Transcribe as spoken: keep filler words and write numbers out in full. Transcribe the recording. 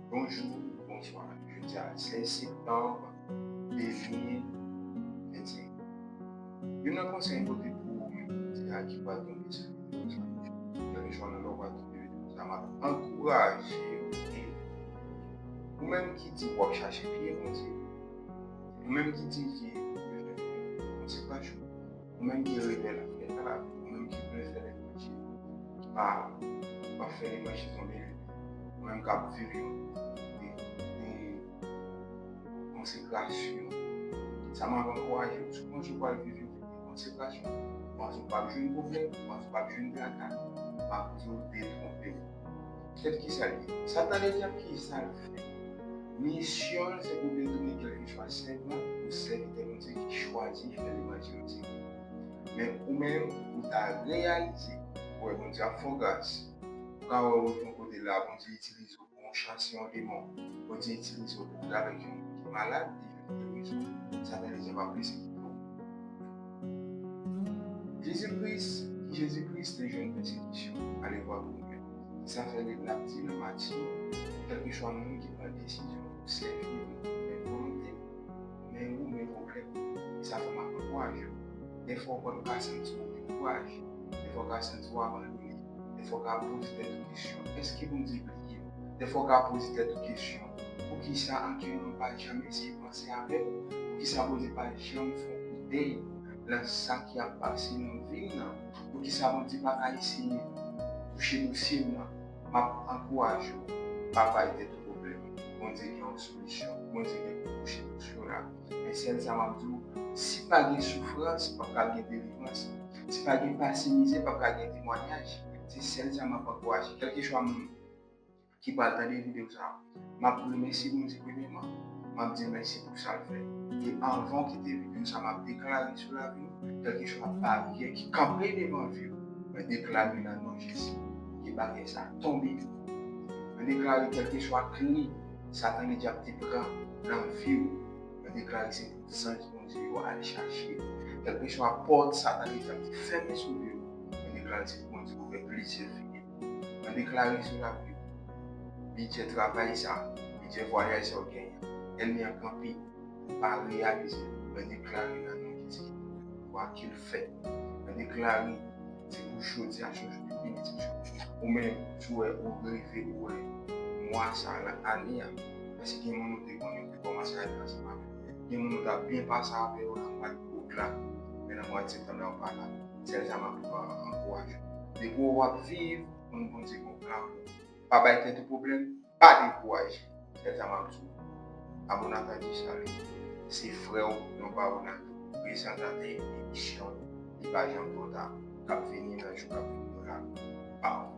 Bonjou, bonswa. Jodi a sèz septanm de mil vennsenk. Youn nan konsèy m pote pou ou menm jodi a ki pral tonbe sou videyo sa, kèlkeswa nan lè w pral tonbe videyo sa, m ap ankouraje w ke ou menm ki di w ap chache pye Bondye, ou menm ki di ke ou bezwen konsekrasyon, ou menm ki rele l ap fè l, ou menm ki vle fè levanjil, ki pa, ki pa fè levanjil tonbe, ou menm k ap viv yon de, de konsekrasyon. Sa m ap ankouraje w, si w panse w pral viv yon de konsekrasyon, ou panse w p ap jwenn pwoblèm, ou panse w p ap jwenn traka, m ap di w detwonpe w. Kèt ki sa l ye? Satan Ledyab, ki sa l fè? Misyon l se pou detounen kèlkeswa sèvant ou sèvitè Bondye ki chwazi fè levanjil Bondye. Men ou menm, ou ta reyalize, ou wè Bondye ap fè w gras. Ou ka wè ou yon kote la, Bondye itilize w pou yon chase yon demon. Bondye itilize w pou travay avèk yon moun ki malad, li fè gerizon. Satan Ledyab ap lese kite w. Jezi Kris, ki Jezi Kris te jwenn pèsekisyon, ale vwa pou mwen. Se sa fè l ap di nan Matye, kèlkeswa moun ki pran desizyon pou sèvi m, men volonte m, men ou, men pwoblèm. E sa fè m ap ankouraje w. Dèfwa w ka santi w dekouraje, dèfwa w ka santi w abandone, dèfwa w ka poze tèt ou kesyon, èske Bondye bliye m? Dèfwa w ka poze tèt ou kesyon, poukisa ankenn moun pa janm eseye panse avè m? Poukisa Bondye pa janm fè yon kout dèy nan sa ki ap pase nan vi m nan? Poukisa Bondye pa ka eseye touche dosye m nan? M ap ankouraje w, pa bay tèt ou pwoblèm. Bondye gen yon solisyon, Bondye gen pou touche dosye w la. Men sèl sa m ap di w, si pa gen soufrans, p ap ka gen delivrans. Si pa gen pase mizè, p ap ka gen temwayaj. Se sèl sa m ap ankouraje. Kèlkeswa moun ki pral tande videyo sa a, m ap remèsye Bondye premyèman. M ap di l mèsi pou sa l fè. E anvan w kite videyo sa a, m ap deklare sou lavi w, kèlkeswa baryè ki kanpe devan vi w, mwen deklare nan non Jezi, ke baryè sa a tonbe. Mwen deklare kèlkeswa kle Satan Ledyab te pran nan vi w, mwen deklare se pou zanj Bondye yo al chache. Kèlkeswa pòt Satan Ledyab te fèmen sou vi w, mwen deklare se pou Bondye ouvè plizyè fenèt. Mwen deklare sou lavi w, bidjè travay sa, bidjè vwayaj sa w genyen, ènmi an kanpe, ou pa reyalize, mwen deklare nan non Jezi, kwa ke l fèt. Mwen deklare, se pou jodi a se yon jou de benediksyon. Ou menm, si w wè, ou reve, ou wè mwa sa a, ane a, paske gen moun ou te konnen, ou te kòmanse ale ansanm avè l. Gen moun ou t ap byen pase avè yo nan mwa d out la, men nan mwa d septanm la, ou pa la. Sèl sa m ap ankouraje w. Depi w ap viv, konn Bondye gen yon plan pou ou. Pa bay tèt ou pwoblèm, pa dekouraje. Sèl sa m ap di w. Abonatè Dichaly, se frè w, non pa Ronaldo, prezantatè emisyon Li pa janm twò ta, k ap vini nan jou k ap vini yo la. Baww.